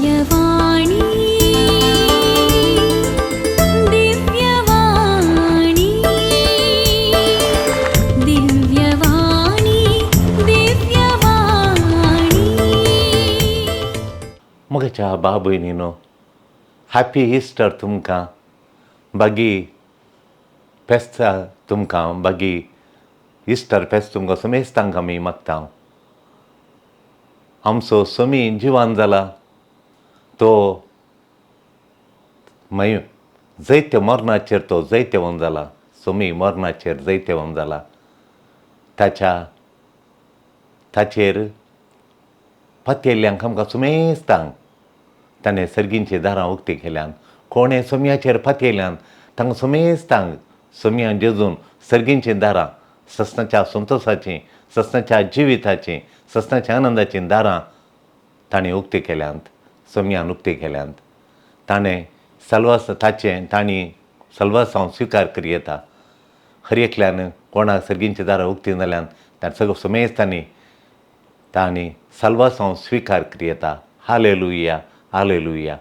दिव्यवाणी, दिव्यवाणी, दिव्यवाणी, दिव्यवाणी. म्हज्या बाबयनीनो, happy Easter तुमकां. बागी फेस्ता तुमकां, बागी इस्टर फेस्त तुमकां समेस्तांक आमी मागता. आमचो समी जिवान जाला तो मागीर जैत्य मरणाचेर तो जैत्यवन जाला. समी मरणाचेर जैत्यवन जाला. ताचेर पातयेल्ल्यांक आमकां सुमेस्तांक ताणें सर्गींची दारां उक्ती केल्यान. कोणें सोम्याचेर पातयेल्यान तांकां सुमेस्तांक सोम्यान जेजून सर्गींचीं दारां, सस्नाच्या संतोशाचीं, सस्नाच्या जिविताचीं, सस्नाच्या आनंदाचीं दारां ताणें उक्ती केल्यांत, सोम्यान उक्ती केल्यांत. ताणें सलवास ताचें तांणी सलवासांव स्विकार करयेता. हर एकल्यान कोणाक सर्गींचीं दारां उक्ती जाल्यान ताणें सगळो सुमेस्तांनी तांणी सलवासांव स्विकार करयेता. Hallelujah, hallelujah.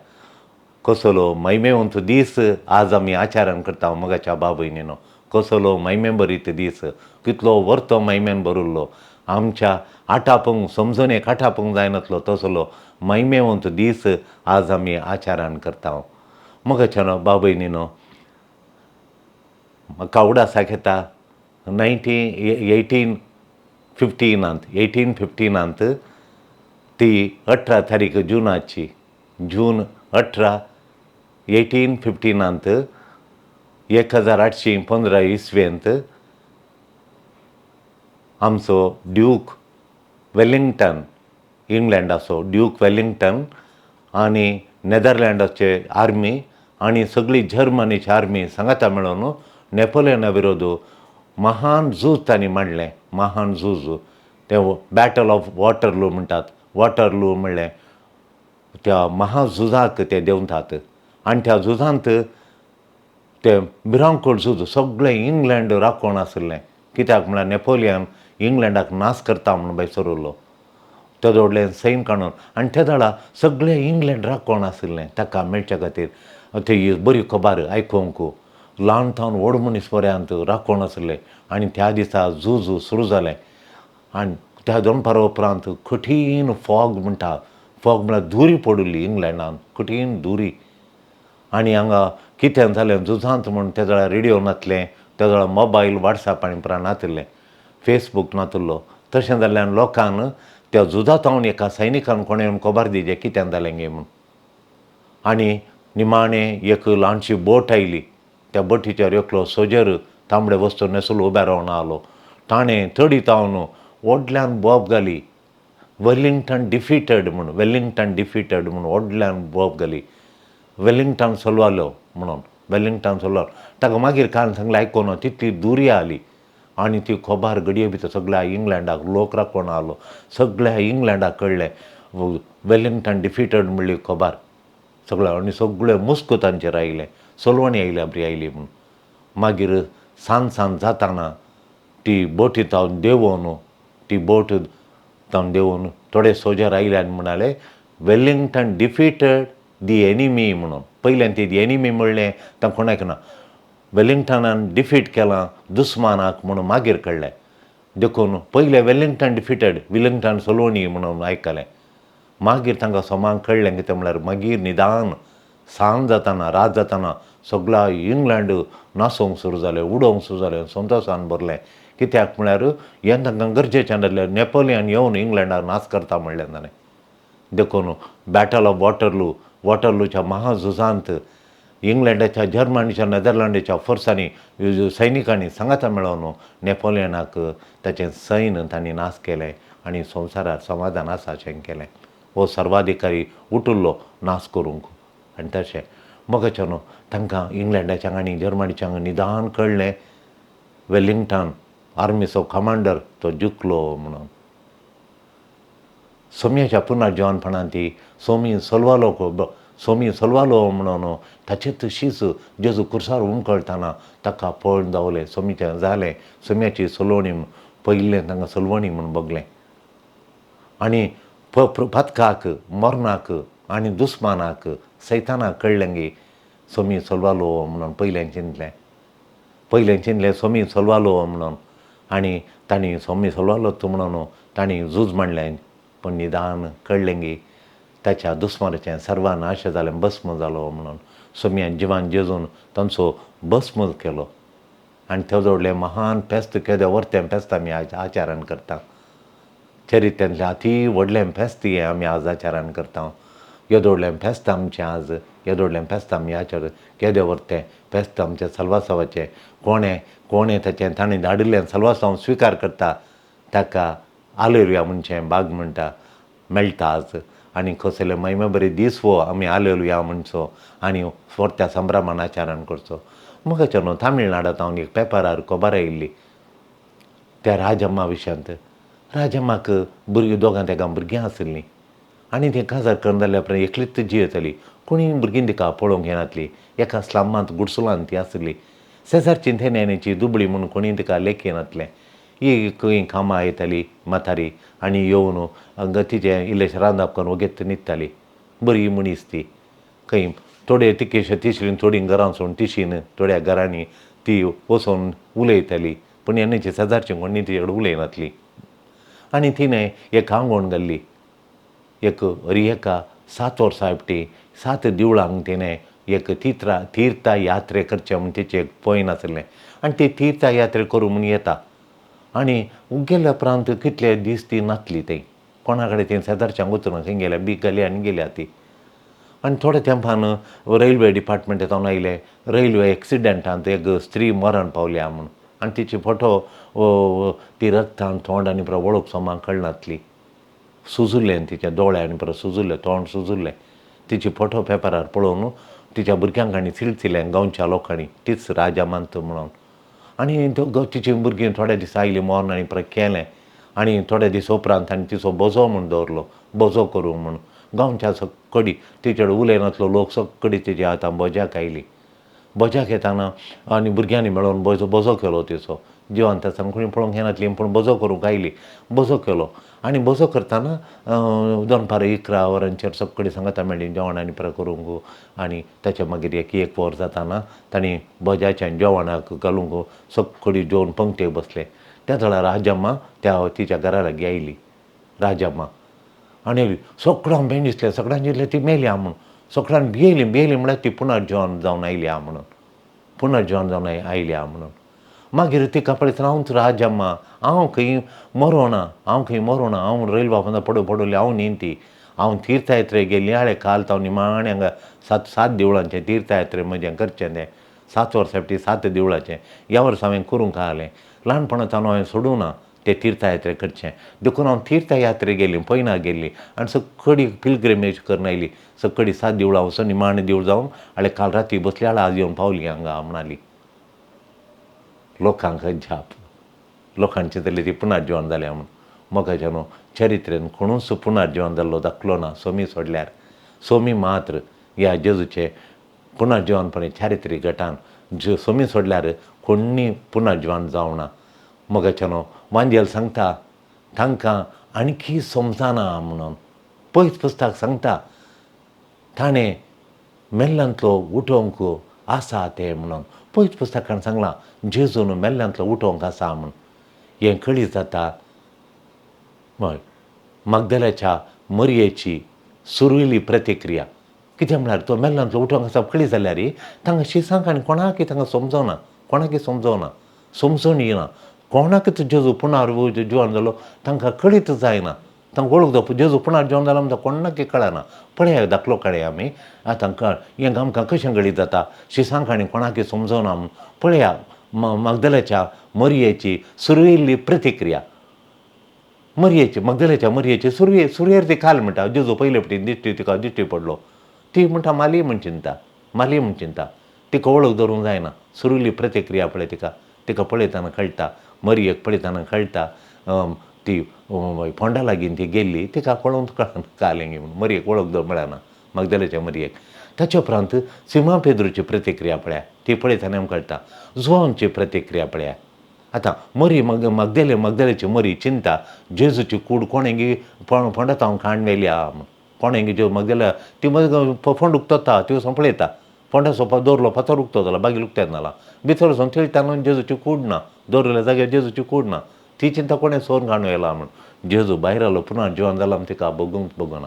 कसलो महिमेवंत दीस आज आमी आचरण करता मोगाच्या बाबयनीनो. कसलो महिमे भरीत दीस, कितलो वर्तो महिमेन भरिल्लो, आमच्या आटापूंक समजणेक आटापूंक जायनातलो तसलो महिमेवंत दीस आज आमी आचरण करता. मोगाच्या बाबयनीनो, म्हाका उडासाक येता 1815नांत ती 18 तारीख जुनाची, जून 18 1815नांत 1815 इसवेंत आमचो ड्यूक वेलिंगटन, इंग्लंडाचो ड्यूक वेलिंगटन आनी नेदरलँडाचे आर्मी आनी सगळी जर्मनीची आर्मी सांगाता मेळोवन नेपोलियना विरोध महान झूज तांणी मांडलें. महान झूज तें बॅटल ऑफ वॉटरलू म्हणटात. वॉटरलू म्हणलें त्या महाझुजाक ते देंवतात आनी त्या झुजांत ते भिरांकूळ झूज सगळें इंग्लंड राखून आशिल्लें. कित्याक म्हळ्यार नेपोलियन इंग्लंडाक नाश करता म्हणून भायर सरिल्लो. तेदो व्हडलें सैन काडून आनी ते वेळार सगळें इंग्लंड राखून आशिल्लें ताका मेळच्या खातीर. ती बरी खबर आयकूंक ल्हान थावन व्हड मनीस पर्यंत राखून आशिल्ले आनी त्या दिसा झूज सुरू जालें. आनी त्या दनपारा उपरांत कठीण फॉग म्हणटा, फॉग म्हळ्यार धुरी पडिल्ली इंग्लंडान, कठीण धुरी. आनी हांगा कितें जालें झुजांत म्हूण त्या वेळार रेडियो नासलें, त्या वेळार मोबायल वॉट्सॅप आनी उपरांत नातिल्लें, फेसबूक नातिल्लो. तशें जाल्ल्यान लोकान त्या झुजा थावन एका सैनिकान कोणें येवन खबर दिजे कितें जालें गे म्हूण. आनी निमाणें एक ल्हानशी बोट आयली. त्या बोटीचेर एकलो सोजर तांबडे वस्तू न्हेसून उबे रावन आलो. ताणें तडी थावन व्हडल्यान बोब घाली, वेलिंगटन डिफिटेड म्हूण, वेलिंगटन डिफिटेड म्हूण व्हडल्यान बोब घाली. वेलिंगटन सोलवालो म्हणून, वेलिंगटन सोलवालो. ताका मागीर कान सांगलें आयकून तितली दुरी आली आनी ती खबर घडये भितर सगळ्या इंग्लंडाक लोक राखून आलो. सगळ्या इंग्लंडाक कळ्ळें वेलिंगटन डिफिटेड म्हणली खबर सगळ्या. आनी सगळे मुस्क तांचेर आयले, सोलवणी आयल्या बरी आयली म्हूण. मागीर सांज सांज जाताना ती बोटी थावन देंवोन, ती बोट थावन देंवोन थोडे सोजर आयले आनी म्हणाले वेलिंगटन डिफिटेड दी एनिमी म्हणून. पयल्यान ती दी एनिमी म्हणलें तांकां कोणाक ना, वेलिंगटनान डिफीट केलां दुस्मानाक म्हणून मागीर कळ्ळें. देखून पयलें वेलिंगटन डिफिटेड, विलिंगटन सोलोवणी म्हणून आयकलें. मागीर तांकां सोमांक कळ्ळें कितें म्हळ्यार मागीर निदान सांज जाताना, रात जाताना सगळ्या इंग्लंड नाचोवंक सुरू जालें, उडोवंक सुरू जालें, संतोशान भरलें. कित्याक म्हळ्यार हें तांकां गरजेचें नासलें, नेपोलियन येवन इंग्लंडाक नाश करता म्हणलें ताणें. देखून बॅटल ऑफ वॉटरलू, वॉटरलूच्या महाझुजांत इंग्लंडाच्या, जर्मनीच्या, नेदरलँडाच्या फोर्सांनी, सैनिकांनी सांगाता मेळोवन नेपोलियनाक ताचें सैन तांणी नाश केलें आनी संवसारार समाधान आसा अशें केलें. हो सर्वाधिकारी उठिल्लो नाश करूंक. आनी तशें मोगाच्या न्हू तांकां इंग्लंडाच्या आनी जर्मनीच्या निदान कळ्ळें वेलिंगटन आर्मीचो कमांडर तो जिखलो म्हणून. सोम्याच्या पुनर्जिवनपणान ती सोमी सोलवालो, सोमी सोलवालो म्हणून ताचे तशीच जेजू खुर्सार हुमकळटना ताका पळोवन जावलें सोमीचें जालें. सोम्याची सलोवणी पयलें तांकां सलवणी म्हूण बगलें आनी पातकाक मरणाक आनी दुस्मानाक सैतानाक कळ्ळें गी सोमी सोलवालो म्हणून पयलें चिंतलें, पयलें चिंतलें सोमी सोलवालो म्हणून आनी तांणी सोमी सोलवालो म्हणून तांणी झूज मांडलें. पूण निदान कळ्ळें गी ताच्या दुस्मानाचें सर्वनाश जालें, भस्म जालो म्हणून सोमयान जिवान जेजून तांचो भस्म केलो. आनी ते जोडलें महान फेस्त केदें व्हरतें फेस्त आमी आज आचरण करता. चरित्र्यांतलें अती व्हडलें फेस्त हें आमी आज आचरण करता. येदोडलें फेस्त आमचें आज, येदोडलें फेस्त आमी आचर केदें व्हरतें फेस्त आमचें सलवासावाचें. कोणें कोणें ताचें ताणें धाडिल्लें सलवासांव स्विकार करता ताका आलेलुया म्हणचें बाग म्हणटा मेळटा आज. आनी कसले महिमे बरे दीस हो आमी आलेलुया म्हणचो आनी व्हरत्या संभ्रमान आचरण करचो. म्हाका न्हू तामिळनाडांत हांव एक पेपरार खबर आयिल्ली त्या राजम्मा विशयांत. राजम्माक भुरगीं दोगां तेगां भुरगीं आशिल्लीं आनी तें काजार करून जाल्या उपरांत एकलीच जियेताली. कोणीय भुरगीं तिका पळोवंक येनासली. एका स्लमांत गुडसुलांत ती आशिल्ली. शेजारची तेन्याची दुबळी म्हूण कोणीय तिका लेखिनासलें. ही खंय कामां येताली म्हातारी आनी येवन तिचें इल्लेशें रांदप करून वगेत न्हिदताली. बरी मनीस ती. खंय थोडे तिकेशे तिसरीन थोडीं घरां सोडून तिशीन थोड्या घरांनी ती वचून उलयताली. पूण येन्नाची शेजारची कोणी तिचे कडेन उलयनासली. आनी तिणें एक आंगवण घाल्ली. एक हरी एका 7 वर्सां एकटी 7 देवळांक तिणें एक तीर्थ यात्रे करचें म्हूण तिचें एक पॉयन आशिल्लें. आनी ती तीर्थ यात्रे करूं म्हूण येता आनी गेल्या उपरांत कितले दीस ती नातली थंय कोणा कडेन ती शेजारच्यांक वचून खंय गेल्या बीक घाली आनी गेल्या ती. आनी थोड्या तेंपान रेल्वे डिपार्टमेंटांत आयलें रेल्वे एक्सिडंटांत एक स्त्री मरण पावल्या म्हूण. आनी तिची फोटो ती रक्तान तोंड आनी परत वळख सोमाक कळनासली. सुजुल्लें तिच्या दोळे आनी परत सुजुल्लें तोंड सुजुल्लें. तिची फोटो पेपरार पळोवन तिच्या भुरग्यांक आनी चिलचिलें गांवच्या लोकांनी तीच राजामांत म्हणून. आनी तिची भुरगीं थोड्या दीस आयलीं मरण आनी परत केलें. आनी थोडे दीस उपरांत आनी तिचो बोजो म्हूण दवरलो, बोजो करूंक म्हूण. गांवच्या सक्कडी तिचे उलयनासलो लोक सक्कडी तिची आतां बोज्याक आयली. बोज्याक येताना आनी भुरग्यांनी मेळोवन बोजो केलो तिचो. जिवंत आसतना कोणी पळोवंक येनासली पूण बोजो करूंक आयली, बोजो केलो. आनी बोजो करतना दनपार 11 वरांचेर सक्कडी सांगाता मेळ्ळी जेवण आनी परत करूंक. आनी ताच्या मागीर एक एक वर जाताना तांणी बोजाचें जेवणाक घालूंक सक्कडी जेवन पंक्तेक बसले. त्या वेळार राजम्मा त्या तिच्या घरा लागीं आयली राजम्मा. आनी सगळ्यांक बेण दिसलें, सगळ्यांक दिसलें ती मेल्या म्हूण. सगळ्यांक भियेली, भियेली म्हळ्यार ती पुनर्जिवन जावन आयल्या म्हणून, पुनर्जिवन जावन आयल्या म्हणून. मागीर तिका पळयतना हांव राजम्मा, हांव खंय मरोना, हांव खंय मरोना, हांव रेल्वे पोंदा पडू पडली हांव न्ही ती. हांव तीर्थयात्रे गेल्ली हाळे काल हांव निमाणें हांगा 7 देवळांचें तीर्थयात्रे म्हजें करचें तें 7 वर्सां फावटी 7 देवळाचें ह्या वर्सा हांवें करूंक आसलें. ल्हानपणांत हांवें सोडूं ना ते तीर्थयात्रे करचें देखून हांव तीर्थयात्रे गेली, पयना गेल्ली आनी सक्कडी पिलग्रिमेज करून आयली. सक्कडी 7 देवळां वचून निमाणें देवूळ जावन हाळे काल राती बसली हाळे आज येवन पावली हांगा म्हणाली. लोकांक जाप, लोकांचे तरी ती पुनर्जिवन जाल्या म्हूण. मोगाच्या न्हू चरित्रेन कोणूच पुनर्जिवन जाल्लो दाखलो ना सोमी सोडल्यार. सोमी मात्र ह्या जेजूचे पुनर्जिवनपणे चारित्रीक गटान सोमी सोडल्यार कोणी पुनर्जिवन जावना. मोगाच्या न्हू वांजेल सांगता तांकां आणखी समजना म्हणून. पयस पुस्तक सांगता ताणें मेल्ल्यांतलो उठोवंक आसा तें म्हणून. पयस पुस्तकान सांगलां जेजून मेल्ल्यांतलो उठोवंक आसा म्हूण. हें कळीत जाता हय मागदलाच्या मरयेची सुरवेली प्रतिक्रिया. कितें म्हळ्यार तो मेल्ल्यांतलो उठोवंक आसा कळीत जाल्यार तांकां शिसांक आनी कोणाकय तांकां समजना, कोणाकय समजना, समजून येना. कोणाक जेजू पुनर्जिवन जालो तांकां कळीत जायना. तांकां वळख जावप जेजू पुनर्जिवन जालो म्हणटा कोणाकय कळना. पळया दाखलो काडया आमी आतां कळ हें आमकां कशें कळीत जाता शिसांक आनी कोणाकय समजना म्हूण. पळया मागदलाच्या मरयेची सुरवेल्ली प्रतिक्रिया. मरयेची मागदलाच्या मरयेची सुरवेर ती काल म्हणटा जेजू पयले फावटी दिश्टी तिका दिश्टी पडलो. ती म्हणटा माली म्हूण चिंता, माली म्हूण चिंता. तिका वळख दवरूंक जायना. सुरवेली प्रतिक्रिया पळय तिका, तिका पळयतना कळटा, मरयेक पळयतना कळटा. ती फोंडा लागीं ती गेल्ली तिका पळोवन कळना कालें म्हूण मरयेक वळख दवर मेळना मागदलाच्या मरयेक. ताचे उपरांत सिमा पेद्रूची प्रतिक्रिया पळया, ती पळयतना आमकां कळटा. जुवांची प्रतिक्रिया पळया. आतां मरी मागदलेची मरी चिंता जेजूची कूड कोणें फोंडात हांव काण व्हेल्या म्हूण, कोणें ज्यो मगेल्या ती मग फोंड उक्तता त्यो संपळयता फोंडा सोपा दवरलो फातर उक्तो जाला बागीर उक्तें जाला भितर वचून थंय न्हू जेजूची कूड ना दवरिल्ल्या जाग्यार जेजूची कूड ना ती चिंता कोणें सोन काडून येयला म्हूण जेजू भायर आयलो पुन्हा जिवन जाला म्हण तिका बगूंक बगूना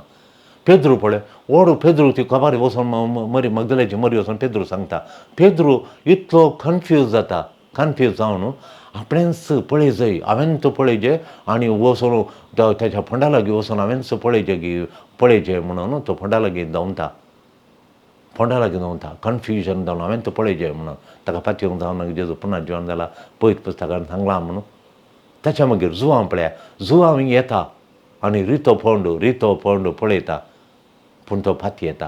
पेद्रू पळय ओडू पेद्रू ती खबर वचून मरी मगदल्याची मरी वचून पेद्रू सांगता पेद्रू इतलो कन्फ्यूज जाता कन्फ्यूज जावन आपणेंच पळय जाय हांवें तो पळयचे आनी वचून ताच्या फोंडा लागीं वचून हांवेंच पळयचें की पळयचें म्हणून तो फोंडा लागीं धांवता फोंडा लागीं धांवता कन्फ्युजन जावन हांवें तो पळयचें म्हणून ताका पातयेवंक जावन जेजू पुन्हा जिवन जाला पयत पुस्तकान सांगलां म्हणून ताच्या मागीर जुवांव पळया जुवांव येता आनी रितो फोंड पळयता पूण तो फाती येता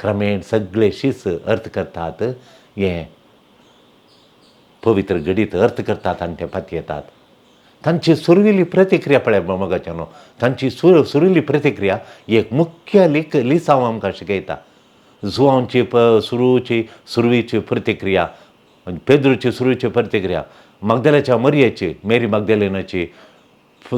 क्रमेण सगळे शीस अर्थ करतात हें पवित्र घडीत अर्थ करतात आनी ते फाती येतात तांची सुरवेली प्रतिक्रिया पळय मोगाच्या न्हू तांची सुरवेली प्रतिक्रिया एक मुख्य लिसांव आमकां शिकयता जुवांची सुरूची सुरवेची प्रतिक्रिया पेद्रूची सुरवेची प्रतिक्रिया मगदल्याच्या मरयेची मेरी मगदलेनाची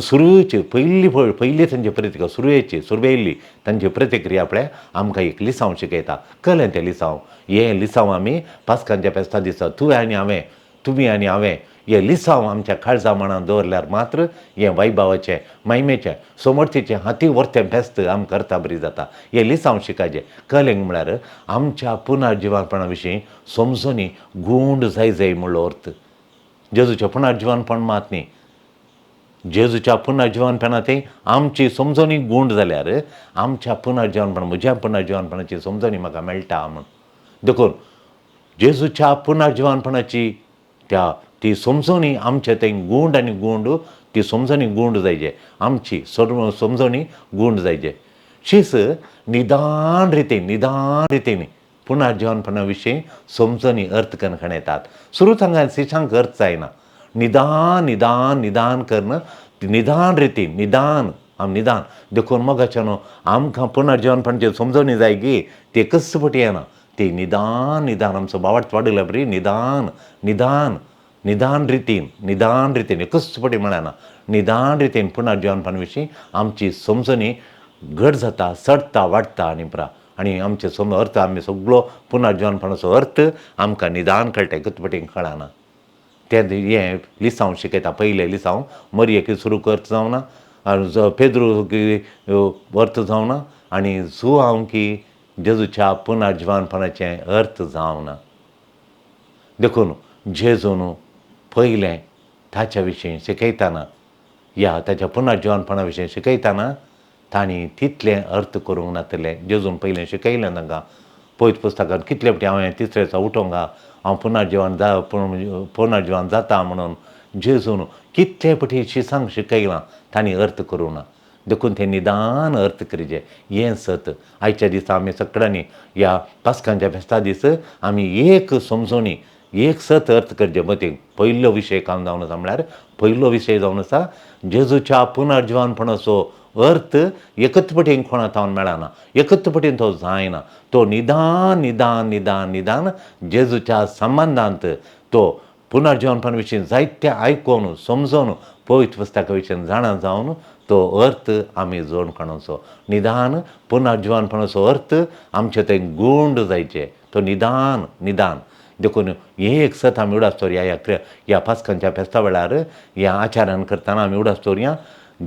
सुरवेची पयली पयली तांची प्रतिक्रिया सुरवेची सुरवेली तांची प्रतिक्रिया पळय आमकां एक लिसांव शिकयता कळ्ळें तें लिसांव हें लिसांव आमी पास्कांच्या फेस्ता दिसा तुवें आनी हांवें तुमी आनी हांवें हें लिसांव आमच्या काळजा मनान दवरल्यार मात्र हें वैभवाचें महिमेचें समर्थीचें हाती व्हरतें फेस्त आमकां करता बरी जाता हें लिसांव शिकाचें कळ्ळें म्हळ्यार आमच्या पुनर्जिवनपणा विशीं समजूनी गूंड जाय जाय म्हणलो अर्थ जेजूचें पुनर्जिवनपण मात न्ही जेजूच्या पुनर्जिवनपणा तें आमची समजणी गूंड जाल्यार आमच्या पुनर्जिवनपण म्हज्या पुनर्जिवनपणाची समजणी म्हाका मेळटा म्हूण देखून जेजूच्या पुनर्जिवनपणाची त्या ती समजणी आमचे थंय गूंड आनी गूंड ती समजणी गूंड जायचे आमची समजणी गूंड जायचे शीस निदान रितीन पुनर्जिवनपणा विशीं समजणी अर्थ करून येतात सुरू हांगा शिशांक अर्थ जायना निदान निदान निदान करून निदान रितीन निदान आम निदान देखून मोगाचें न्हू आमकां पुनर्जिवनपणाची समजणी जाय की ते कस पटी येना ती निदान निदान आमचो बावट वाडयल्या बरी निदान निदान निदान रितीन निदान रितीन एकच पटी म्हळ्यार ना निदान रितीन पुनर्जिवनपणा विशीं आमची समजणी घट जाता चडटा वाडटा आनी प्रा आनी आमचे अर्थ आमी सगळो पुनर्जिवनपणाचो अर्थ आमकां निदान कळटा एकच पटी कळना तें हें लिसांव शिकयता पयलें लिसांव मरयेक सुरू अर्थ जावना आनी पेद्रू की अर्थ जावना आनी जुवांव की जेजूच्या पुनर्जिवनपणाचें अर्थ जावना देखून जेजून पयलें ताच्या विशीं शिकयतना या ताच्या पुनर्जिवनपणा विशीं शिकयतना तांणी तितलें अर्थ करूंक नातलें जेजून पयलें शिकयलें तांकां पयत पुस्तकान कितले फावटी हांवें तिसरे दिसा उठोंक हांव पुनर्जिवन जाता म्हणून जेजून कितले फावटी शिसांक शिकयलां तांणी अर्थ करूंक ना देखून तें निदान अर्थ करीजे हें सत आयच्या दिसा आमी सगळ्यांनी ह्या पास्कांच्या फेस्ता दीस आमी एक समजणी एक सत अर्थ करचें मतीक पयलो विशय काम जावन आसा म्हळ्यार पयलो विशय जावन आसा जेजूच्या पुनर्जिवनपणाचो अर्थ एकच पटीन कोणा थावन मेळना एकच पटीन तो जायना तो निदान निदान निदान निदान जेजूच्या संबंदांत तो पुनर्जिवनपणा विशीं जायतें आयकून समजून पवित्र पुस्तका विशीं जाणा जावन तो अर्थ आमी जोड काडूचो निदान पुनर्जिवनपणाचो अर्थ आमचे थंय गूंड जायचे तो निदान निदान देखून हें एक सत आमी उडास दवरया ह्या ह्या पास्कांच्या फेस्ता वेळार ह्या आचारान करतना आमी उडास दवरया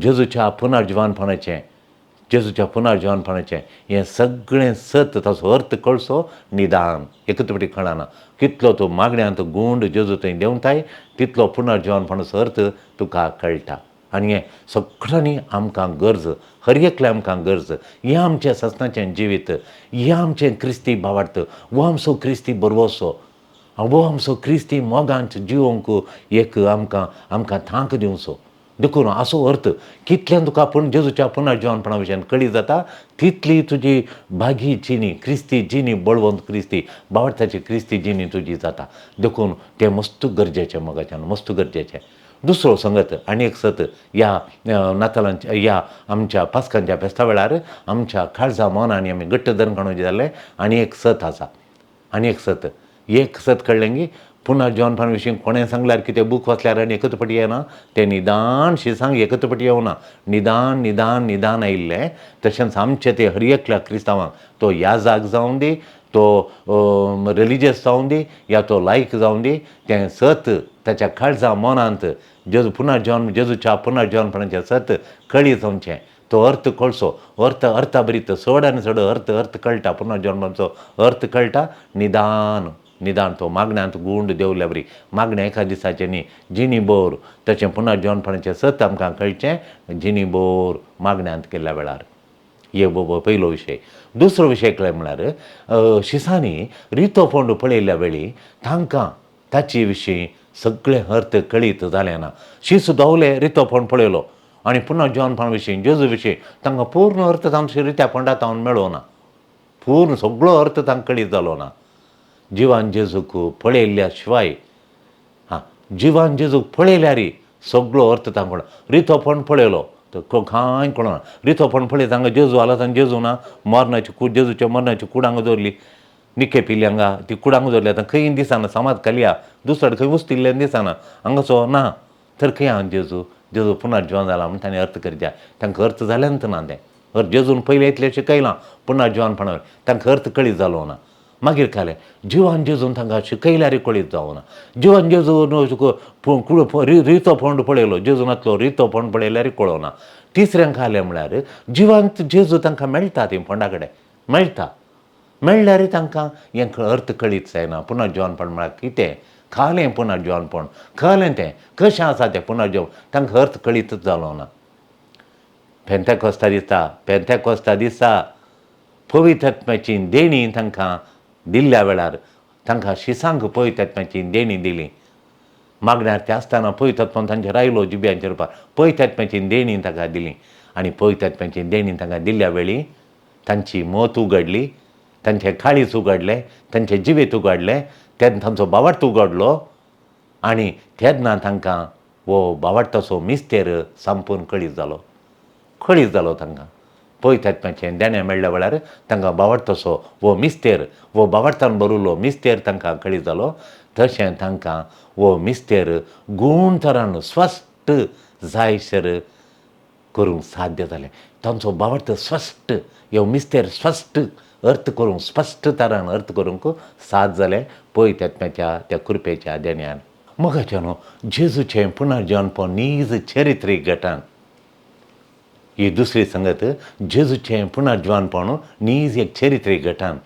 जेजूच्या पुनर्जिवनपणाचें जेजूच्या पुनर्जिवनपणाचें हें सगळें सत ताचो अर्थ कळचो निदान एकच फावटी कळना कितलो तूं मागण्यांत गूंड जेजू थंय देंवताय तितलो पुनर्जिवनपणाचो अर्थ तुका कळटा आनी हें सगळ्यांनी आमकां गरज हर एकल्या आमकां गरज हें आमचें ससनाचें जिवीत हें आमचें क्रिस्ती भावार्थ हो आमचो क्रिस्ती बरवसो हो आमचो क्रिस्ती मोगांत जिवोंक एक आमकां आमकां थांक दिवचो देखून असो अर्थ कितल्यान तुका पूण जेजूच्या पुनर्जिवनपणा विशयान कळी जाता तितली तुजी भागी जिणी क्रिस्ती जिणी बळवंत क्रिस्ती भावार्थाची क्रिस्ती जिणी तुजी जाता देखून तें मस्त गरजेचें मोगाच्यान मस्त गरजेचें दुसरो संगत आनी एक सत ह्या नातालांच्या ह्या आमच्या पास्कांच्या फेस्ता वेळार आमच्या काळजा मनांनी आमी घट्ट धरून काडूंक जालें आनी एक सत आसा आनी एक सत एक सत कळ्ळें की पुनर्जिवनपणा विशीं कोणें सांगल्यार कितें बूक वाचल्यार आनी एकच पटी येना तें निदान शिसांक एकच पटी येवना निदान निदान निदान आयिल्लें. तशेंच आमचे ते हर एकल्या क्रिस्तांवांक तो याजाक जावं दी, तो रिलिजियस जावं दी या तो लायक जावं दी, तें सत ताच्या काळजा मनांत जेजू पुनर्जिवन जेजूच्या पुनर्जिवनपणाचें सत कळी जावचें, तो अर्थ कळचो, अर्थ अर्थाभरीत चड आनी चड अर्थ अर्थ कळटा, पुनर्जन्माचो अर्थ कळटा. निदान निदान तो मागण्यांत गूंड देंवल्या बरी मागणें एका दिसाचें न्ही जिणी भर ताचें पुनर्जिवनपणाचें सत आमकां कळचें जिणी भर मागण्यांत केल्ल्या वेळार. हे पयलो विशय. दुसरो विशय कळ्ळें म्हळ्यार शिसांनी रितो फोंड पळयल्ल्या वेळी तांकां ताचे विशीं सगळें अर्थ कळीत जालें ना. शीस दोवले रितो फोंड पळयलो आनी पुनर्जिवनपणा विशीं जेजू विशीं तांकां पूर्ण अर्थ तांचे रित्या फोंडा तावन मेळो ना, पूर्ण सगळो अर्थ तांकां कळीत जालो ना. जिवान जेजूक पळयल्ल्या शिवाय हां जिवान जेजूक पळयल्यार सगळो अर्थ तांकां रितो फोंड पळयलो तर कांय कळना. रितो फोंड पळयत हांगा जेजू आला आनी जेजू ना, मरणाची कूड जेजूच्या मरणाची कूड हांगा दवरली, निके पिली हांगा ती कूड हांगा दवरली, आतां खंय दिसना, समाज खाली दुसरो खंय उस्तिल्ल्यान दिसना हांगासो ना, तर खंय हांगा जेजू जेजू पुनर्जिवन जाला म्हण ताणें अर्थ करीत जाय. तांकां अर्थ जालेंच ना तें अर्थ जेजून पयलें इतलें शिकयलां पुनर्जिवनपणावर तांकां अर्थ कळीत जालो ना. मागीर कालें जिवान जेजून तांकां शिकयल्यार कळीत जावना. जिवान जेजून रितो फोंड पळयलो, जेजूनातलो रितो फोंड पळयल्यार कळना. तिसऱ्यांक खालें म्हळ्यार जिवांत जेजू तांकां मेळटा, ती फोंडा कडेन मेळटा, मेळ्ळ्यार तांकां हें अर्थ कळीत जायना. पुनर्जिवनपण म्हळ्यार कितें, खालें पुनर्जिवनपण खालें तें कशें आसा तें पुनर्जिवन तांकां अर्थ कळीतच जालो ना. पेंतेकोस्ता दिसा पेंतेकोस्ता दिसा पवित्र आत्म्याची देणी तांकां दिल्ल्या वेळार तांकां शिसांक पवित्र आत्म्याची देणी दिली. मागण्यार ते आसतना पवित्र आत्मान तांचेर आयलो जिब्यांच्या रुपार, पवित्र आत्म्याची देणी तांकां दिली आनी पवित्र आत्म्याची देणी तांकां दिल्ल्या वेळी तांची मत उगडली, तांचें काळीज उगडलें, तांचें जिवीत उगडलें, तेन्ना तांचो भावार्थ उगडलो आनी तेन्ना तांकां हो भावार्थाचो मिस्तेर संपूर्ण कळीत जालो, कळीत जालो तांकां. पवित्र आत्म्याचें देणें मेळ्ळ्या वेळार तांकां भावार्थाचो हो मिस्तेर हो भावार्थान भरिल्लो मिस्तेर तांकां कळीत जालो. तशें तांकां हो मिस्तेर गूण तरान स्पश्ट जायसर करूंक साध्य जालें. तांचो भावार्थ स्पश्ट ह्यो मिस्तेर स्पश्ट अर्थ करूंक स्पश्ट तरान अर्थ करूंक साथ जालें पवित्र आत्म्याच्या त्या कृपेच्या देण्यान. मोगाच्या न्हू जेजूचें पुनर्जिवनपण नीज चरित्रीक घटन. ही दुसरी संगत जेजूचें पुनर्जिवनपण नीज एक चरित्रीक घटन,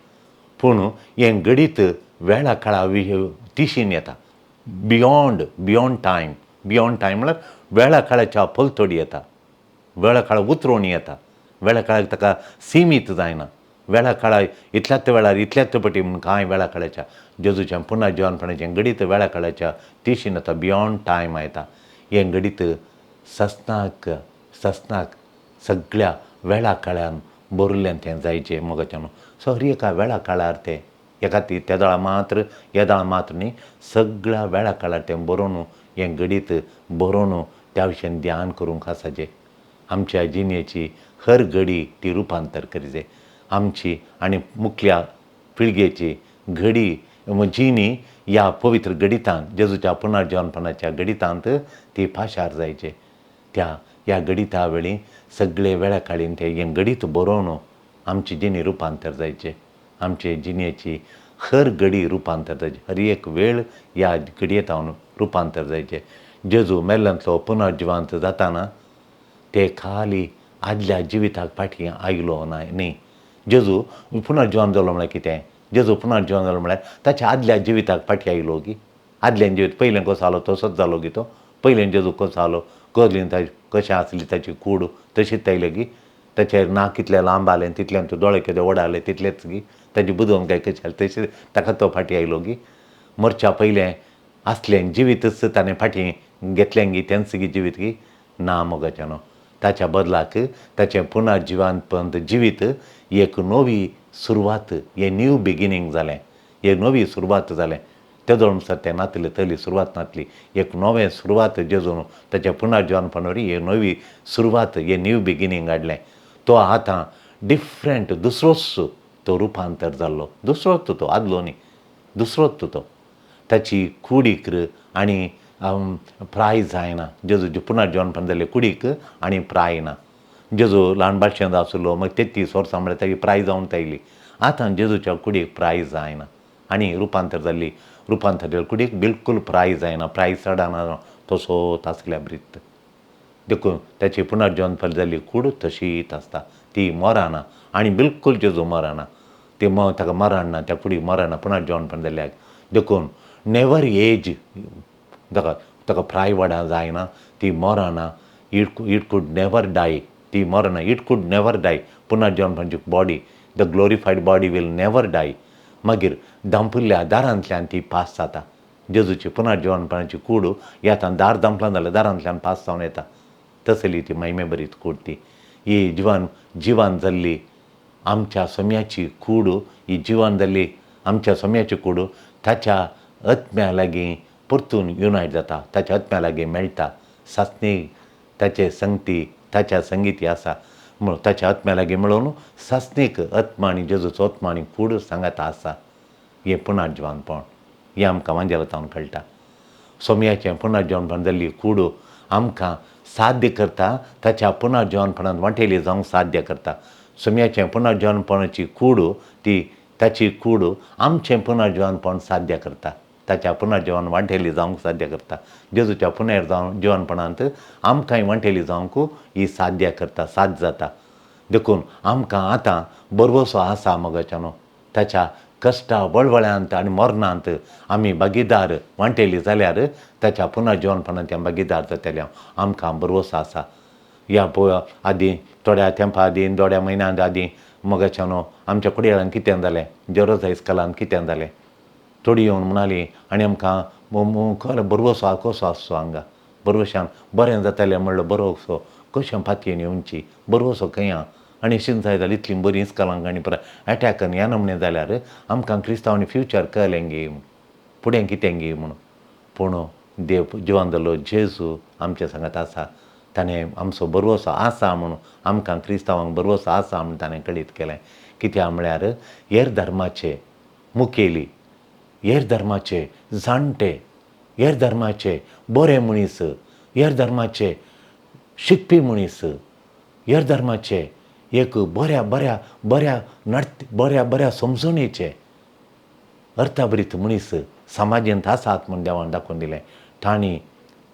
पूण हें घडीत वेळा काळा तिशीन येता, beyond beyond time. Beyond time म्हळ्यार वेळा काळाच्या पलतडी येता, वेळा काळा उतरोवन येता, वेळा काळाक ताका सिमीत जायना, वेळा काळा इतल्याच वेळार इतल्याच पटी म्हूण कांय वेळा काळाच्या जेजूच्या पुनर्जिवनपणाचें घडीत वेळा काळाच्या तिशीन येता, बियोंड टायम येता. हें घडीत ससनाक ससनाक सगळ्या वेळा काळान बरयल्लें तें जायचें मोगाच्यान. सो हर एका वेळा काळार तें एका ती तेदळा मात्र येदळा मात्र न्ही, सगळ्या वेळा काळार तें बरोवन हें घडीत बरोवन त्या विशयान ध्यान करूंक आसाचें. आमच्या जिणेची हर घडी ती रुपांतर करीजे आमची आनी मुखल्या पिळगेची घडी जिणी ह्या पवित्र घडितांत जेजूच्या पुनर्जिवनपणाच्या घडितांत ती पाशार जायचे. त्या ह्या घडिता वेळी सगळे वेळा काळीन तें हें घडीत बरोवन आमची जिणी रुपांतर जायचें, आमचे जिणेची हर घडी रुपांतर जायचें, हर एक वेळ ह्या घडयेंत रुपांतर जायचें. जेजू मेल्ल्यांतलो पुनर्जिवंत जाताना ते खाली आदल्या जिविताक फाटीं आयलो ना न्ही. जेजू पुनर्जिवन जालो म्हळ्यार कितें, जेजू पुनर्जिवन जालो म्हळ्यार ताच्या आदल्या जिविताक फाटीं आयलो की आदल्यान जिवीत पयलें कसो आलो तसोच जालो की तो पयलें जेजू कसो आलो कसली ताची कशें आसली ताची कूड तशीच आयली की ताचेर नाक कितलें लांब आलें तितलें दोळे केदे व्हड आले तितलेच की ताची बुदवंत काय कशी आसली तशी ताका तो फाटीं आयलो की मरच्या पयलें आसलें जिवीतच ताणें फाटीं घेतलें गी तेंच गी जिवीत की ना मोगाचें न्हू. ताच्या बदलाक ताचें पुनर्जिवनपंत जिवीत एक नवी सुरवात, हें न्यू बिगिनींग जालें, एक नवी सुरवात जालें. तेदोळ म्हणसर तें नातलें तली सुरवात नातली, एक नवें सुरवात जेजून ताच्या पुनर्जिवनपणा वरवीं एक नवी सुरवात, हें न्यू बिगिनींग हाडलें. तो आतां डिफरंट दुसरोच तो रुपांतर जाल्लो, दुसरोच तो आदलो न्ही, दुसरोच तो. ताची कुडीक आनी प्राय जायना. जेजू पुनर्जिवनपण जाल्ले कुडीक आनी प्राय ना. जेजू ल्हान बाळशेंत आसलो, मागीर 33 वर्सां म्हळ्यार ताची प्राय जावन आयली. आतां जेजूच्या कुडीक प्राय जायना आनी रुपांतर जाल्ली, रुपांतर जाल्ली कुडीक बिलकूल प्राय जायना, प्राय चडना, तसोच आसल्या ब्रीत. देखून ताची पुनर्जिवनपण जाल्ली कूड तशीच आसता, ती मरना आनी बिलकूल जेजू मरना, ती ताका मरण ना, त्या कुडीक मरना पुनर्जिवनपण जाल्ल्याक. देखून नेवर एज, ताका ताका प्राय वाडा जायना, ती मरना. It could never die, ती मरना. It could never die. पुनर्जिवनपणाची body, the glorified body will never die. मागीर धांपिल्ल्या दारांतल्यान ती पास जाता. जेजूची पुनर्जिवनपणाची कूड येता, दार धांपलां जाल्यार दारांतल्यान पास जावन येता. तसली ती महिमे बरीच कूड ती. ही जिवन जिवन जाल्ली आमच्या सोम्याची कूड, ही जिवन जाल्ली आमच्या सोम्याची कूड ताच्या आत्म्या लागीं परतून युनायट जाता, ताच्या आत्म्या लागीं मेळटा. सासणी ताचे संगती, ताच्या संगीती आसा म्हणून ताच्या आत्म्या लागीं मेळोवन सासणीक आत्मा आनी जेजूचो आत्मा आनी कूड सांगाता आसा. हें पुनर्जिवनपण हें आमकां वांजेलांत कळटा. सोम्याचें पुनर्जिवनपण जाल्ली कूड आमकां साध्य करता, ताच्या पुनर्जिवनपणांत वांटेली जावंक साध्य करता. सोम्याचें पुनर्जिवनपणाची कूड ती ताची कूड आमचें पुनर्जिवनपण साध्य करता, ताच्या पुनर्जिवन वांटेली जावंक साध्य करता. जेजूच्या पुनर्जिवनपणांत आमकांय वांटेली जावंक ही साध्य करता, साध्य जाता. देखून आमकां आतां बरवसो आसा मगाच्यानो, ताच्या कश्टा वळवळ्यांत आनी मरणांत आमी भागीदार वांटेली जाल्यार ताच्या पुनर्जिवनपणांत आमी भागीदार जातले. आमकां बरवसो आसा. ह्या पळय आदीं थोड्या तेंपा आदीं, थोड्या म्हयन्यां आदीं मगाच्यानो आमच्या कुडयेळान कितें जालें, जेरोजा इस्कलान कितें जालें, थोडी येवन म्हणाली आनी आमकां बरवसो कसो आसचो हांगा, बरवशान बरें जातालें म्हणलो बरोसो कशें पातयेन येवची, बरवसो खंय आहा आनी अशें जाय जाल्यार इतलीं बरीं इस्कलांक आनी परत एटॅक ह्या नमणे जाल्यार आमकां क्रिस्तांवांनी फ्युचर कळ्ळें गे, फुडें कितें गे म्हणून. पूण देव जिवन जाल्लो जेजू आमच्या सांगात आसा, ताणें आमचो बरवसो आसा म्हणून आमकां क्रिस्तांवांक बरवसो आसा म्हणून ताणें कळीत केलें. कित्याक म्हळ्यार हेर धर्माचे मुखेली, हेर धर्माचे जाणटे, हेर धर्माचे बरे मनीस, हेर धर्माचे शिकपी मनीस, हेर धर्माचे एक बऱ्या बऱ्या बऱ्या नट बऱ्या बऱ्या समजणेचे अर्थाभरीत मनीस समाजेंत आसात म्हूण देवान दाखोवन दिलें. तांणी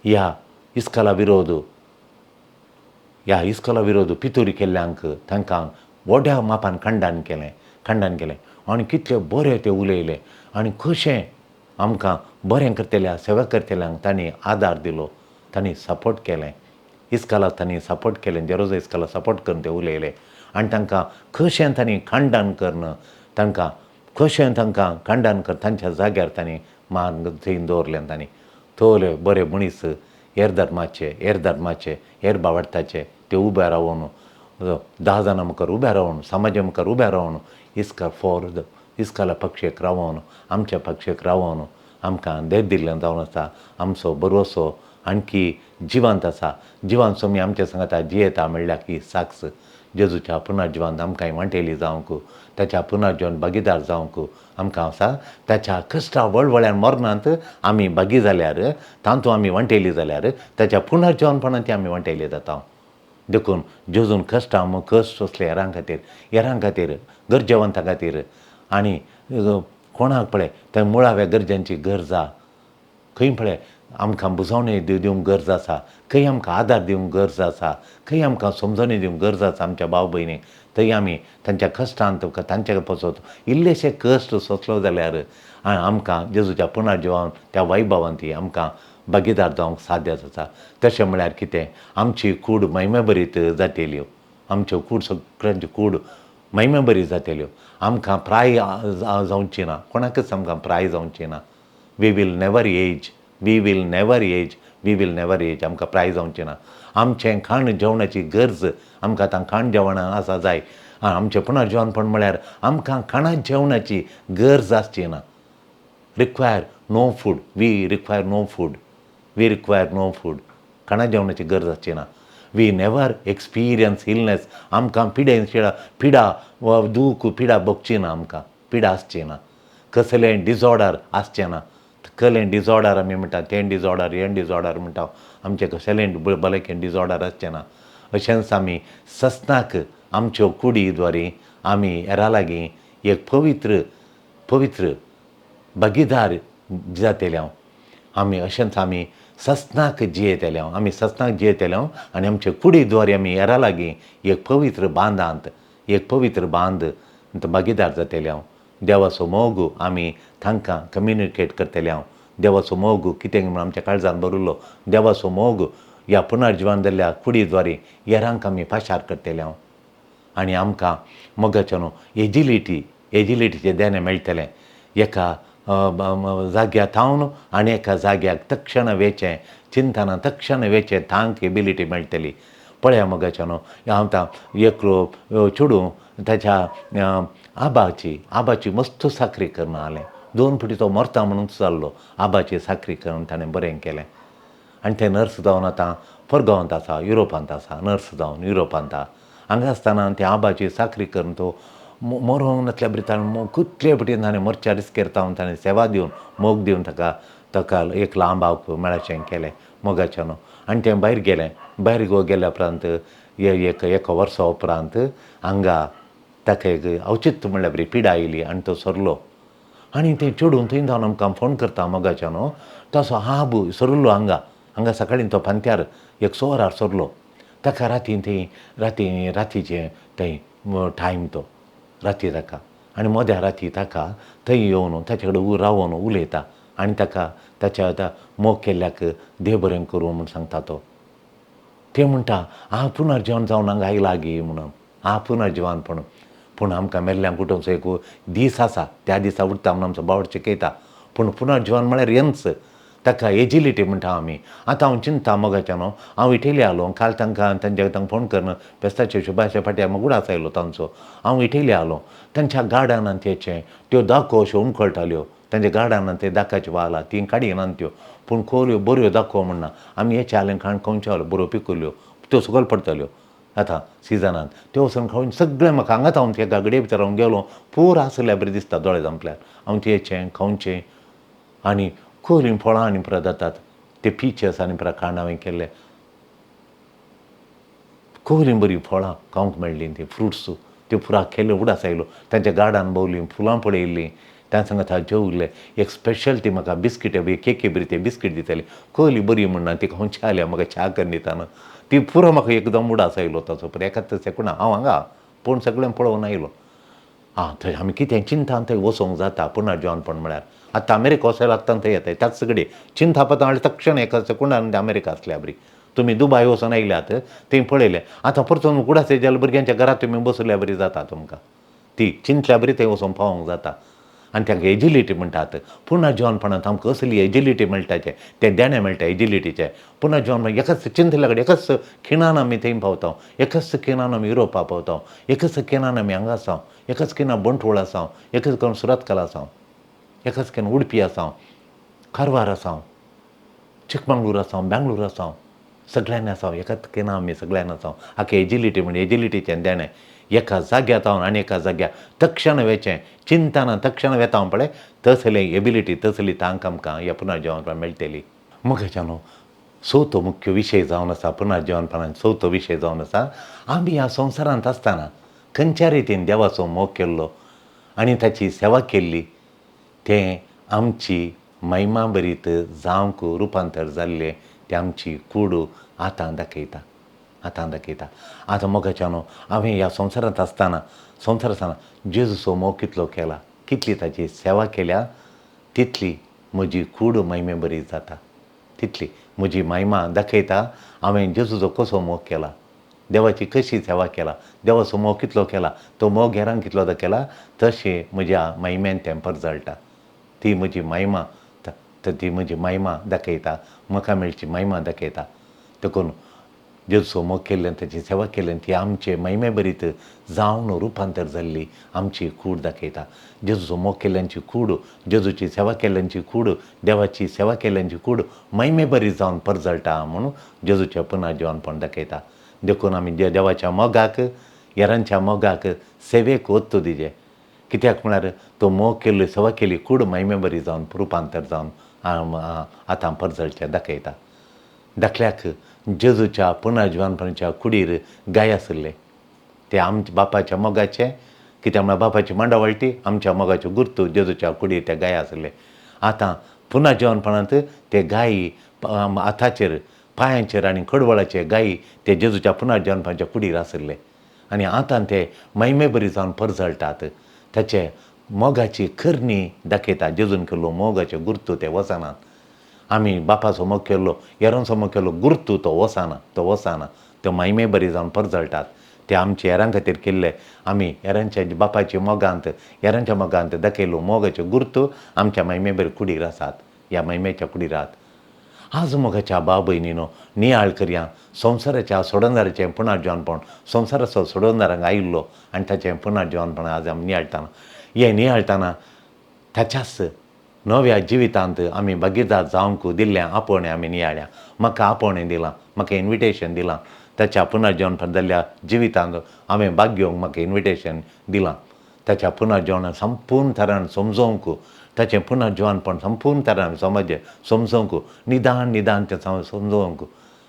ह्या इस्कला विरोध, ह्या इस्कला विरोध पितुरी केल्ल्यांक तांकां व्हड्या मापान खंडन केलें, खंडन केलें आनी कितले बरे ते उलयले आनी कशें आमकां बरें करतल्या सेवा करतल्यांक तांणी आदार दिलो, तांणी सपोर्ट केलें. इस्कलाक तांणी सपोर्ट केलें, जेरोजा इस्कलाक सपोर्ट करून ते उलयले आनी तांकां कशें तांणी खंडन करून, तांकां कशें तांकां खंडन कर तांच्या जाग्यार तांणी मान थंय दवरलें. तांणी थोडे बरे मनीस हेर धर्माचे, हेर धर्माचे, हेर बावडटाचे ते उबे रावन 10 जाणां मुखार उबे रावन, समाजा मुखार उबे रावन इस्काल फॉर the इस्काला पक्षेक रावन, आमच्या पक्षेक रावन आमकां देर दिल्लें जावन आसा. आमचो बरोसो आणखी जिवंत आसा, जिवंत सोमी आमच्या सांगाता जियेता म्हणल्यार ही साक्ष जेजूच्या पुनर्जिवनांत आमकां वांटेली जावंक, ताच्या पुनर्जिवन भागीदार जावंक आमकां आसा. ताच्या कश्टा वळवळ्यान मरणांत आमी भागी जाल्यार, तातूंत आमी वांटेली जाल्यार ताच्या पुनर्जिवनपणांत आमी वांटेली जाता. देखून जेजून कश्टां कश्ट सोंसले हेरां खातीर, हेरां खातीर, गरजेवंतां खातीर आनी कोणाक पळय थंय मुळाव्या गरजांची गरज आहा, खंय पळय आमकां बुजवणी दिवंक गरज आसा, खंय आमकां आदार दिवंक गरज आसा, खंय आमकां समजणी दिवंक गरज आसा आमच्या भाव भयणीक, थंय आमी तांच्या कश्टांत तांच्या पसत इल्लेशे कश्ट सोंसलो जाल्यार आमकां जेजूच्या पुनर्जिवान त्या वैभवान ती आमकां भागीदार जावंक साध्य जाता. तशें म्हळ्यार कितें, आमची कूड महिमेभरीत जातल्यो, आमच्यो कूड सगळ्यांची कूड महिमेभरीत जातल्यो. आमकां प्राय जावची ना, कोणाकच आमकां प्राय जावची ना. We will never age, we will never age, we will never age. आमकां प्राय जावची ना. आमचें खाण जेवणाची गरज आमकां आतां खाण जेवणां आसा जाय. आमचें पुनर्जिवनपण म्हळ्यार आमकां खाणा जेवणाची गरज आसची ना. Require no food, we require no food, we require no food. खाणा जेवणाची गरज आसची ना. We never experience illness. आमकां पिडेन पिडा वा दूख पिडा भोगची ना, आमकां पिडा आसची ना, कसलें डिजॉर्डर आसचें ना, कलें डिजॉर्डर आमी म्हणटा, तें डिजॉर्डर हें डिजॉर्डर म्हणटा, आमचें कसलें भलायकेन डिजॉर्डर आसचें ना. अशेंच आमी सस्नाक आमच्यो कुडी द्वारे आमी हेरां लागीं एक पवित्र पवित्र भागीदार जातले हांव. आमी अशेंच आमी सस्नाक जियेतले हांव, आमी सस्नाक जियेतले हांव आनी आमचे कुडी द्वारे आमी हेरां लागीं एक पवित्र बांदांत एक पवित्र बांद भागीदार जातले हांव. देवाचो मोग आमी तांकां कम्युनिकेट करतले हांव. देवाचो मोग कितें म्हूण आमच्या काळजान भरिल्लो देवाचो मोग ह्या पुनर्जिवन जाल्ल्या कुडी द्वारे हेरांक आमी पाशार करतले हांव. आनी आमकां मोगाचें न्हू एजिलिटी एजिलिटीचें देणें मेळटलें. एका जाग्यार थावन आनी एका जाग्याक तक्षण वेचें चिंतना तक्षण वेचें तांक एबिलिटी मेळटली. पळया मोगाचें न्हू आतां एकलो चेडूं ताच्या आबाची आबाची मस्त साकरी करून आलें. 2 फावटी तो मरता म्हणून जाल्लो, आबाची साकरी करून ताणें बरें केलें. आनी तें नर्स जावन आतां परगांवांत आसा, युरोपांत आसा, नर्स जावन युरोपांत आसा. हांगा आसतना ते आबाची साकरी करून तो मरोंक नासल्या बरी ताणें कितले फावटी ताणें मरच्या रिस्केर तावन ताणें सेवा दिवन मोग दिवन ताका ताका एक लांब आवक मेळचें केलें मोगाचें न्हू. आनी तें भायर गेलें. भायर गेल्या उपरांत एक एका वर्सा उपरांत हांगा ताका एक अवचित म्हणल्यार बरी पिडा आयली आनी तो सरलो. आनी तें चेडूं थंय जावन आमकां फोन करता मोगाचें न्हू. तसो आब सरिल्लो हांगा हांगा सकाळीं तो फांत्यार एक 1 वरार सरलो. ताका राती थंय राती रातीचें थंय टायम तो राती ताका आनी मद्या राती ताका थंय येवन ताचे कडेन रावन उलयता आनी ताका ताच्या आतां मोग केल्ल्याक देव बरें करूं म्हूण सांगता तो. ते म्हणटा हांव पुनर्जिवन जावन हांगा आयला गे म्हणून, हांव पुनर्जिवन पूण पूण आमकां मेल्ल्यांक उठोवचो एक दीस आसा, त्या दिसा उठता म्हणून आमचो बावड शिकयता. पूण पुनर्जिवन म्हळ्यार हेंच, ताका एजिलिटी म्हणटा आमी. आतां हांव चिंता मोगाचें न्हू, हांव इटली आलो काल तांकां तांच्या तांकां फोन करून फेस्ताचे शुभाशे फाटी म्हाका उडास आयलो तांचो. हांव इटली आलो, तांच्या गार्डनांत येचें त्यो दाखो अश्यो उमकळटाल्यो, तांच्या गार्डनांत ते दाकाच्यो वालां तीं काडिनात त्यो, पूण खोल्यो बऱ्यो दाखो म्हणना. आमी हेचे आले काणकोणच्यो आलो बऱ्यो पिकुल्यो त्यो सकयल पडटल्यो आतां सिजनांत, त्यो वचून खावन सगळें म्हाका हांगाच हांव एका घडये भितर हांव गेलो पुरो आसल्या बरें दिसता दोळे धांपल्यार. हांव तेचें खावचें आनी खोलीं फळां आनी परत जातात ते पिचर्स आनी परत खाण हांवें केल्ले, खोलीं बरीं फळां खावंक मेळ्ळीं, तीं फ्रुट्स त्यो पुरा केल्यो उडास आयलो. तांच्या गार्डन भोंवलीं, फुलां पळयलीं, त्या सांगात जेवले. एक स्पेशल ती म्हाका बिस्किट बी केकी बरी ते बिस्कीट दिताली, खोली बरी म्हणना ती खावची आल्या म्हाका च्या करून दिताना ती पुरो म्हाका एकदम उडास आयलो ताचो. पूण एकाच सेकंडा हांव हांगा पूण सगळें पळोवन आयलो. आं थंय आमी कितें चिंता थंय वचोंक जाता पुनर्जिवनपण म्हळ्यार. आतां अमेरिका वचोंक लागता थंय येता त्याच कडेन चिंता पता म्हणल्यार तक्षण एका सेकंडान अमेरिका आसल्या बरी. तुमी दुबाय वचोन आयल्यात थंय पळयलें, आतां परतून उगडास जाल्यार भुरग्यांच्या घरांत तुमी बसल्या बरी जाता तुमकां, ती चिंतल्या बरी थंय वचोन पावोंक जाता. आनी तांकां एजिलिटी म्हणटात. पुनर्जिवनपणांत आमकां असली एजिलिटी मेळटाचें तें देणें मेळटा एजिलिटीचें. पुनर्जिवन एकाच चिंतल्या कडेन एकाच खिणान आमी थंय पावता, एकाच खिणान आमी युरोपा पावता, एकाच खिणान आमी हांगा आसा, एकाच खिणान बंटवळ आसा, एकाच खिणान सुरतकल आसा, एकाच खिणान उडपी आसा, कारवार आसा, चिकमंगळूर आसा, बेंगळूर आसा, सगळ्यांनी आसा, एकाच खिणान आमी सगळ्यांनी आसा. हाका एजिलिटी म्हणजे एजिलिटीचें देणें एका जाग्यार जावन आनी एका जाग्यार तक्षण वेचें चिंतना तक्षण वेता हांव पळय तसली एबिलिटी तसली तांक आमकां ह्या पुनर्जिवनपणान मेळटली. मोगाच्यानो चवथो मुख्य विशय जावन आसा पुनर्जिवनपणान, चवथो विशय जावन आसा आमी ह्या संवसारांत आसतना खंयच्या रितीन देवाचो मोग केल्लो आनी ताची सेवा केल्ली तें आमची महिमा भरीत जावंक रुपांतर जाल्लें तें आमची कूड आतां दाखयता, आतां दाखयता. आतां मोगाच्यानो हांवें ह्या संवसारांत आसतना संवसार आसतना जेजूचो मोग कितलो केला, कितली ताची सेवा केल्या, तितली म्हजी कूड महिमे बरी जाता, तितली म्हजी महिमा दाखयता हांवें जेजूचो कसो मोग केला, देवाची कशी सेवा केला, देवाचो मोग कितलो केला, तो मोग हेरांक कितलो दाखयला, तशें म्हज्या महिमेन तें परजळटा. ती म्हजी महिमा ती म्हजी महिमा दाखयता, म्हाका मेळची महिमा दाखयता. देखून जेजूचो मोग केल्ल्यान ताची सेवा केल्ल्यान ती आमचे महिमे भरीत जावन रुपांतर जाल्ली आमची कूड दाखयता. जेजूचो मोग केल्ल्यांची कूड, जेजूची सेवा केल्ल्यांची कूड, देवाची सेवा केल्ल्यांची कूड महिमे भरीत जावन परजळटा म्हणून जेजूचें पुनर्जिवनपण दाखयता. देखून आमी देवाच्या मोगाक, हेरांच्या मोगाक, सेवेक ओत्तो दिजे. कित्याक म्हळ्यार तो मोग केल्ली सेवा केली कूड महिमे बरी जावन रुपांतर जावन आतां परजळचें दाखयता. धाकल्याक जेजूच्या पुनर्जिवनपणाच्या कुडीर गाय आशिल्ले ते आमच्या बापाच्या मोगाचे, कित्याक म्हळ्यार बापाची मांडावळ ती आमच्या मोगाच्यो गुर्तू जेजूच्या कुडीर ते गाय आशिल्ले. आतां पुनर्जिवनपणांत ते गायी हाताचेर पांयांचेर आनी कडवळाचे गायी ते जेजूच्या पुनर्जिवनपणाच्या कुडीर आशिल्ले आनी आतां ते महिमे बरी जावन परजळटात. ताचे मोगाची करणी दाखयता. जेजून केल्लो मोगाचे गुर्तू ते वचनात. आमी बापाचो मोग केल्लो, हेरांचो मोग केल्लो गुर्तू तो वचना, तो वचना. ते महिमे बरी जावन परजळटात. ते आमचे हेरां खातीर केल्ले, आमी हेरांच्या बापाच्या मोगांत, हेरांच्या मोगांत दाखयल्लो मोगाचे गुर्तू आमच्या महिमे बरी कुडीर आसात, ह्या महिमेच्या कुडीर आसात. आज मोगाच्या भाव भयणीनो नियाळ करया संवसाराच्या सोडणदाराचें पुनर्जिवनपण. संवसाराचो सोडणदारांक आयिल्लो आनी ताचें पुनर्जिवनपण आज आमी नियाळटाना, हें नियाळटाना ताच्याच नव्या जिवितांत आमी भागीदार जावंक दिल्लें आपोवणें आमी नियाळ्या. म्हाका आपोवणें दिलां, म्हाका इन्विटेशन दिलां. ताच्या पुनर्जिवनपण जाल्ल्या जिवितांत हांवें भाग घेवंक म्हाका इन्विटेशन दिलां. ताच्या पुनर्जिवन संपूर्ण तरान समजोवंक, ताचें पुनर्जिवनपण संपूर्ण तरान समज समजोवंक, निदान निदान तें समजोवंक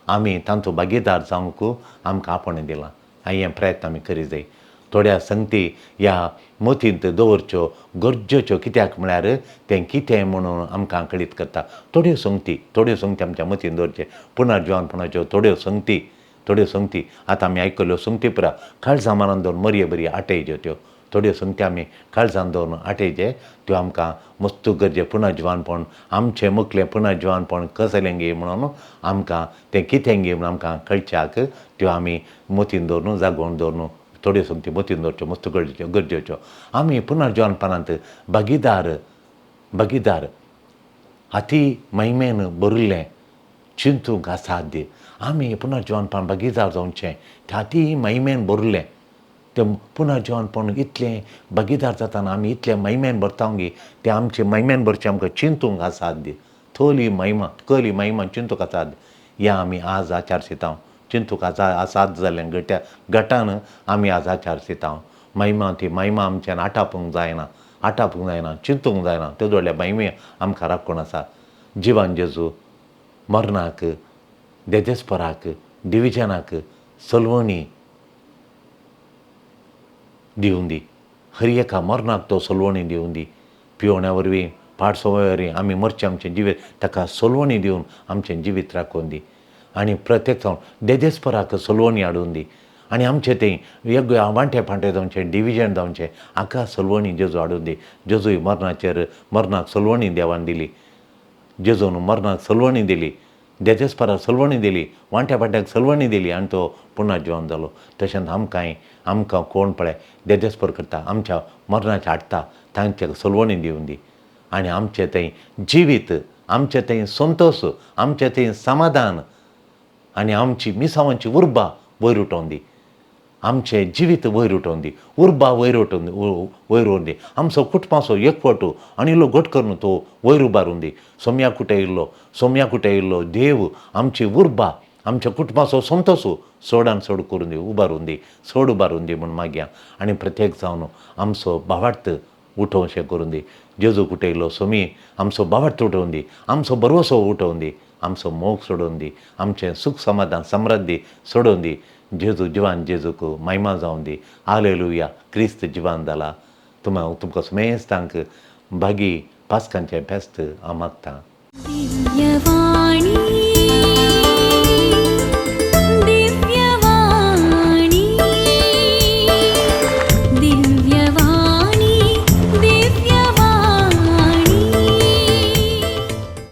आमी तांचो भागीदार जावंक आमकां आपोवणें दिलां. आनी हे प्रयत्न आमी करी जाय. थोड्या संगती ह्या मतींत दवरच्यो गरजेच्यो, कित्याक म्हळ्यार तें कितें म्हणून आमकां कळीत करता. थोड्यो संगती, थोड्यो संगती आमच्या मतींत दवरचे. पुनर्जिवनपणाच्यो थोड्यो संगती, थोड्यो संगती आतां आमी आयकल्ल्यो संगती पुरा काळजां मनान दवरून मरये बरी आटयच्यो. त्यो थोड्यो संगती आमी काळजान दवरून आटयचे, त्यो आमकां मस्त गरजे. पुनर्जिवनपण आमचें मुखलें पुनर्जिवनपण कसलें गे म्हणून आमकां तें कितें गे म्हणून आमकां कळच्याक त्यो आमी मतीन दवरून जागोवन दवरून थोड्यो संगती मतीन दवरच्यो, मस्त गरजेच्यो गरजेच्यो. आमी पुनर्जिवनपणांत भागीदार भागीदार हाती महिमेन भरिल्लें चिंतूंक असाध्य. आमी पुनर्जिवनपण भागीदार जावचें, हाती महिमेन भरिल्लें तें पुनर्जिवनपण इतलें भागीदार जाताना आमी इतलें महिमेन भरता गे तें आमचें महिमेन भरचें आमकां चिंतूंक असाध्य. थोली महिमा कली महिमा चिंतूंक असाध्य. ह्या आमी आज आचार शितांव चिंतूंक असाध्य जाल्लें गट्या गटान आमी आज आचार शितांव. महिमा ती महिमा आमच्यान आटापूंक जायना, आटापूंक जायना, चिंतूंक जायना. ते व्हडल्या महिमे आमकां राखून आसा. जिवान जेजू मरणाक, देदेस्पराक, डिविजनाक सलवणी दिवं दी. हर एका मरणाक तो सलवणी दिवं दी. पिवण्या वरवीं, पाड संवय वरवीं आमी मरचें आमचें जिवीत ताका सलवणी दिवन आमचें जिवीत राखून दी. आनी प्रत्येक जावन देदेस्पराक सलवणी हाडून दी. आनी आमचें तें वेगळे वांटे फांटे जावचें, डिविजन जावचें, हाका सलवणी जेजू हाडून दी. जेजूय मरणाचेर मरणाक सलवणी देवान दिली. जेजून मरणाक सलवणी दिली, देदेस्पराक सलवणी दिली, वांट्या फांट्याक सलवणी दिली आनी तो पुनर्जिवन जालो. तशेंच आमकांय आमकां कोण पळय देदेस्पर करता, आमच्या मरणाचें हाडटा, तांचे सलवणी दिवन दी. आनी आमचें थंय जिवीत, आमचें थंय संतोश, आमचें थंय समाधान आनी आमची मिसावांची उर्बा वयर उठोवन दी. आमचें जिवीत वयर उठोवन दी, उर्बा वयर उठोवन वयर उरोवन दी. आमचो कुटुंबाचो एकवट आनी इल्लो घट करून तो वयर उबारून दी. सोम्या कुटे येयल्लो, सोम्या कुटे येयल्लो देव आमची उर्बा, आमच्या कुटुंबाचो संतोश चडान चड करून दी, उबारून दी, चड उबारून दी म्हूण मागया. आनी प्रत्येक जावन आमचो भावार्थ उठोवशें करून दी. जेजू कुटे येयल्लो सोमी आमचो भावार्थ उठोवन दी, आमचो भरवसो उठोवन दी, आमचो मोग सोडोवन दी, आमचें सूख समाधान समृद्धी सोडोवन दी. जेजू जिवान जेजूक महिमा जावन दी. हालेलुया. क्रिस्त जिवान जाला. तुमकां सुमेस्तांक भागी पास्कांचें फेस्त हांव मागतां. दिव्यवाणी.